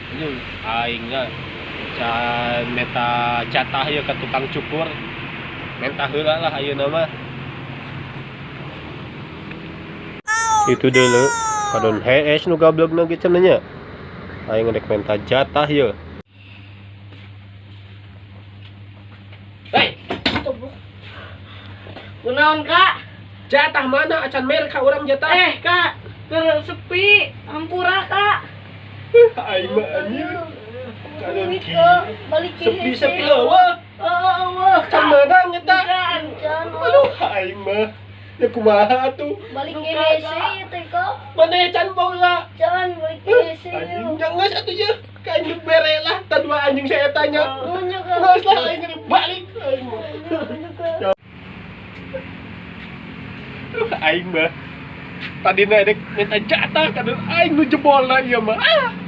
Anjing aing nya can menta jatah ieu ka tukang cukur. Menta heula lah ayeuna mah. Itu deuleu kadon hees nu gablogna ge cenah nya. Aing rek menta jatah ieu. Hei, Kunaon, Kak? Jatah mana acan mere ka urang jatah? Eh, Kak, keur sepi, hampura, Kak. Aing mah anjing. Kadon Balik kieu. ke, balik ke Sepi-sepi eueuh. Eueuh. Can meunang eta. Can, can. Aduh, aing mah. Ya kumaha atuh? Balik ke hese ya teh kok. Mana can baheula? Jangan balik ke hese. Anjing geus atuh ye. Ka aing bere lah ta dua anjing saya tanya. Nunjuk ke. Geus lah aing balik aing mah. Nunjuk ke. Aduh, aing mah. Tadina rek minta jatah kadon aing nu jebolna ieu mah. Ah.